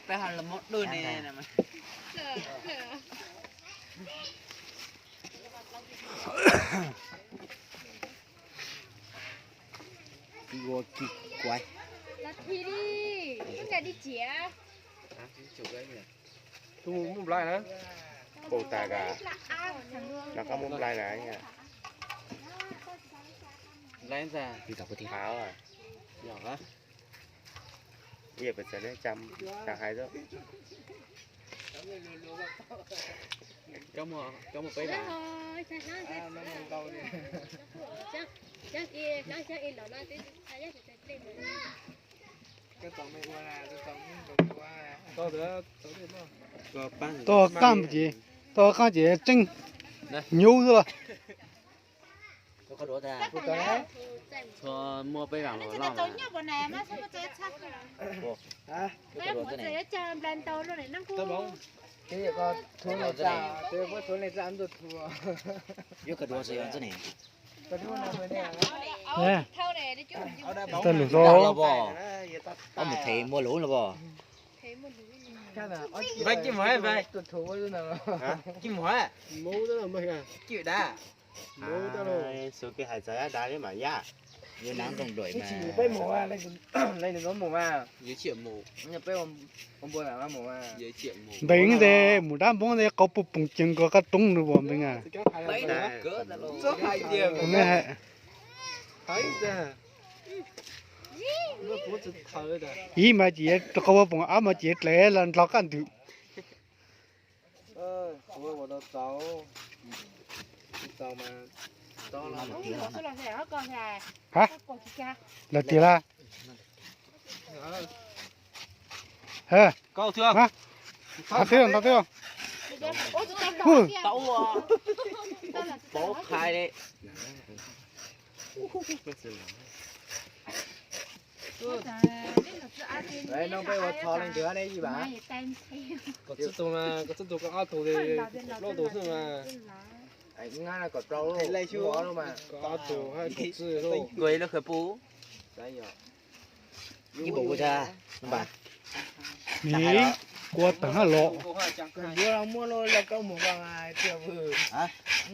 Peb ho los muab dua ne. Ua kiag kuav. Los thi li, ib nra di ciav. Tus muaj nplai na. Pau tas kas. Los koj muaj nplai na. Nplai ntag. Yog, yog pes txawv ne, tsa hais xwb. Cov muaj peb vas. Tau qab ces, tau qab ces tseeb hnyuv xwb los. Muaj peb vas los loj. Yuav kawg dua tsis yog txoj ni. Tau lus los. Ob mus them muaj lus los pom. Kij mus, kij mus, kij dav. Xus kij hais txog yab dav li mas yaj. Yuav nab ntooj dua mas. Npeev ntawd mus dab npoob ntawd qau puj poom ceev nkaus qab roob nws pom npeev a. Ib mas ces qau puj poom, ob mas ces dlev los nrog qab ntws. Ha, lawv tiag la. Tau twb, tau twb. Noo peb ua tho leej twg ne ib vas? Koj txib tus, koj txib tus koj ob tug, plaub tug xwb mas. Koj ob tug hab koj txib. Kuv ib lub khawv pub. Ib npaum kuv tsa, npam. Nim kua teev hab los. Yuav los muab lub lauj kaub mus koj,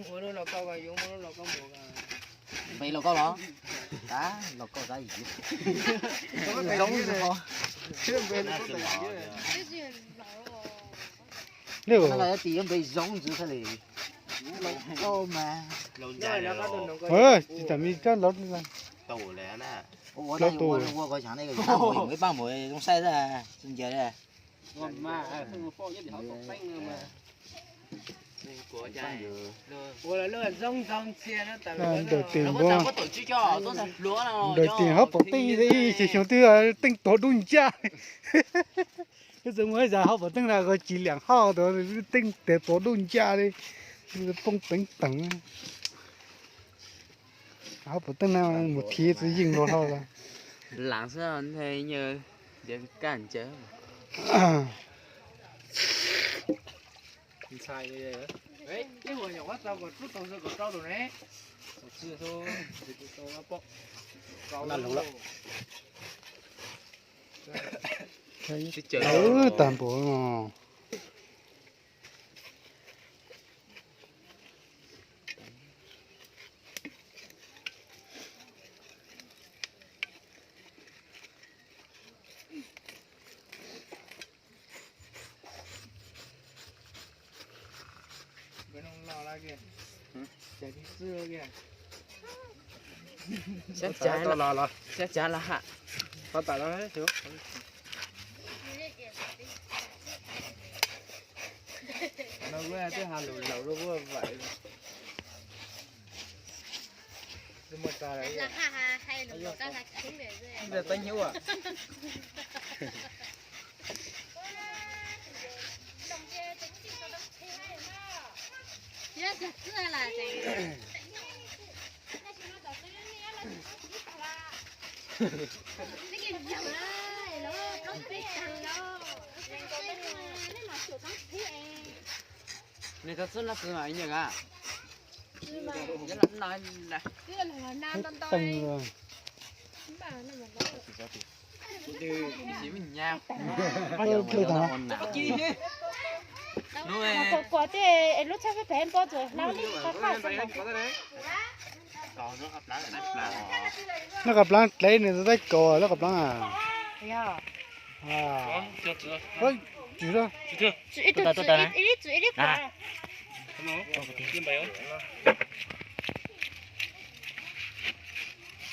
ua lub lauj kaub koj, yuav muab lub lauj kaub mus koj. Npe lauj kaub los? Lauj kaub tab yim. Zoo ntxwv. Tim yuav npe zoo ntxwv thiaj li lauj kaub mas. Tsis tas me kab lauj. Ua ua ua ua ko xyov ne, ib pab mus zoo saib xwb, tsis ncaws li. Ntawm tim npua, ntawm tim hab pom teej ib xyoo xyoo twb teej tuav dub ncaj. Ib txwm muaj ib zag hab pom teej na ko tsis liam hab, teej tes tuav dub ncaj li, poob peev teev. Hab pom teej na mus thiv txiv yeej luag hlo. Lav xwb, kaj ntsaws. Tag npaum no. Sab cav los ha. Nws txhob xwb no xwb mas ib nyuag a. Teej. Kuv kuv tej lub tsheb pem npau tsuas hlau li qhov qhov. Noj qab plaab dleb nws tau taib kaus lub qab plaab a.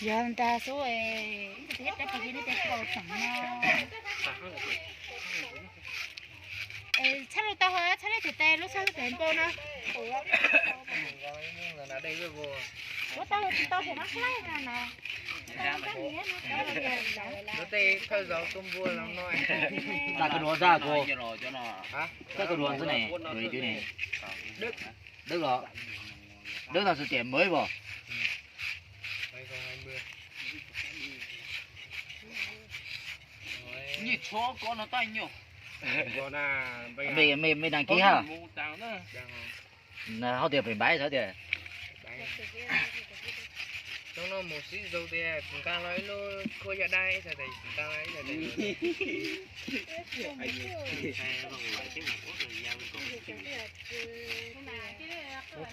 Yog ntag xwb, txhab lug tau, txhab lub txhais tes lub txhab lub txhais npau no. Ua tau tsis tau ces no hlab no na. Lub tej thawj zaug tuaj npua los no. Txaj koj duav txaj kuv, txaj koj duav ntxwb ne, duav li twg ne? Dawb los, dawb tag xwb tias mawv pom. Mej, mej, mej đăng ký ha. Hov tias pem npaiv txhais tias. Cov no mus sib zog tias kuv nqa los ib lub khuab yaj dab ib txhais tes kuv nqa los ib txhais tes. Lub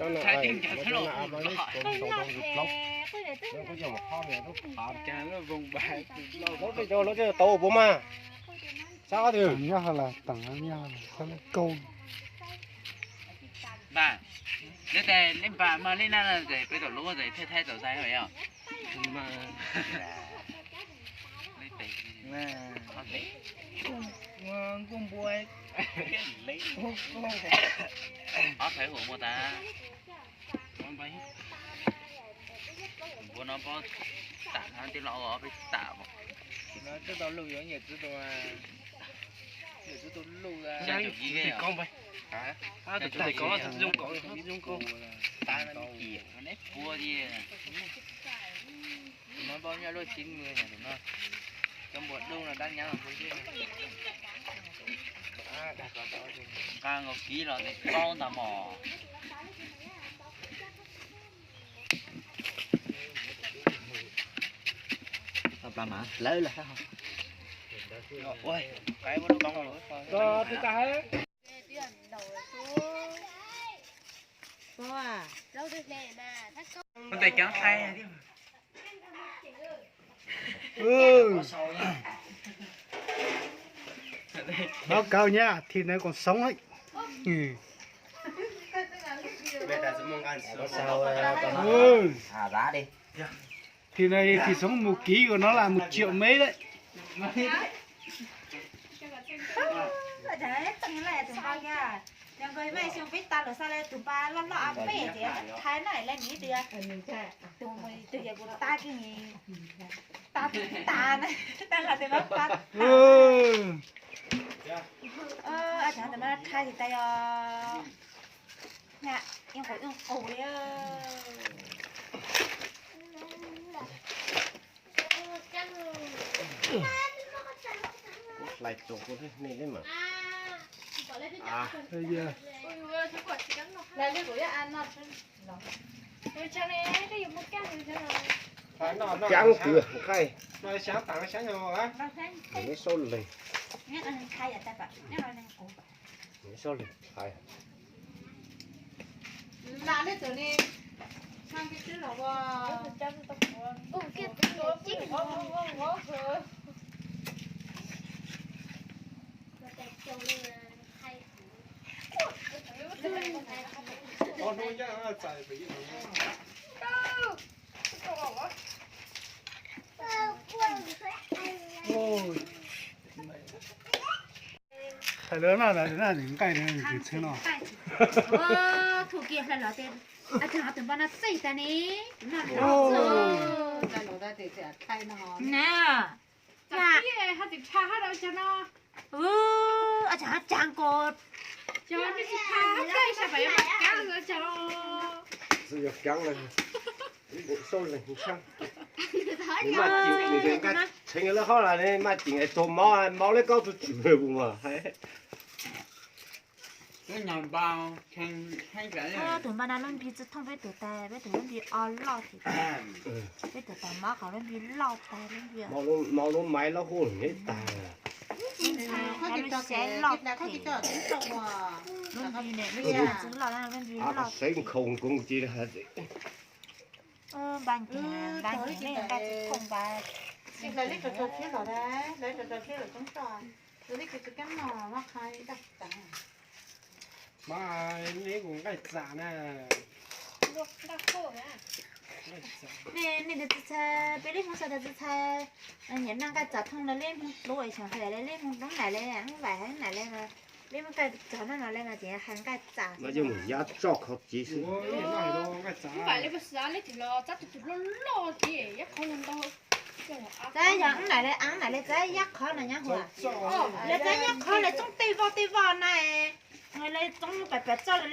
teb lub teb tau puas mas? Sab ob tug. Nyob hab las teem nyob hab las sab lub kauj. Npam, neb tes neb npam mas neb nab no ces peb tom lub tes thiaj thaij tau tais os. Nkuaj npua, ob txhais huam muaj tas. Npua no pob tam no tij laug ob peb tam os. Twb tau luj yuav nyiam txwv tus, nyiam txwv tus luj. Tus tes koob, tus tes koob, tus zoo koob, tus zoo koob. Tab no me kiam neb pua tiag. Tus no npau nyob lub chín mươi no, tus no. Cov npua dub no dab nyab los npua zeb. Nqa nkaus kiv los tes paub ntag mog. Tau plas mas lawv lawm. Ua tes cov qhai. Báo cáo nha, thịt này còn sống đấy. Thịt này thịt sống một ký của nó là một triệu mấy đấy. Yog nkawd mej xyoo peb tas lawm xav lawm tus pa loj loj a peb ces thaiv no lawm nim twg, tus mus twg yog kuv tab kiag, tab tas na, tab los tus no pa. Cov ntawm no thaiv tis tas yog, yeej qus yeej qus li. Hlais tsuas kuv thiab nej li mas. Cab twg nqaij? Nws sau leeg, nws sau leeg hlais. Hais lawv no lawv nqaij no tsis txheeb no. Thaum kiag hlais los tes, a, cov no tus npau no txij tas ne. Na, a, cov cas ko, cov no tsis tha, txij sab pem yuav maj kab, cov no txij yuav kab lawm. Sau leeg tshaj. Nws maj ceem, nws nqaij txheeb lawm hos las, maj ceem es tug mob, mob leb kaub tug tswm mus mas. Tus npa no lub npi tsi thooj peb tug tag, peb tug lub npi o loj thiab. Peb tug tag mov qhov lub npi loj tag lub npi. Mov lub maiv loj huj neb tag. Lub npi ne, lub npi tsi loj, lub npi loj. Sawv nkhaus nkoos ci. Npa nkeeg, npa nkeeg, npa tsi thooj npa. Mas neb kuv nqaij txas na. Nej txhais, peb lub hmoob sawv daws txhais, nyiam noj nqaij txas thooj no, lub hmoob dlub xyoo hais lub hmoob dlub nam le, hmoob vaim hais nam le no, lub hmoob nqaij txas no no le no ces hais nqaij txas. Yog mus yab tsoj qhov ci xwb. Vaim le puas xav le twg los txab tus tus loj loj ces yab qhov ntau. Txab yog nam le, nam le txab yab qhov no nyob hua. Lawv txab yab qhov lawv txoob tej voj tej voj na. Lawv txoob pam pam txoj lawv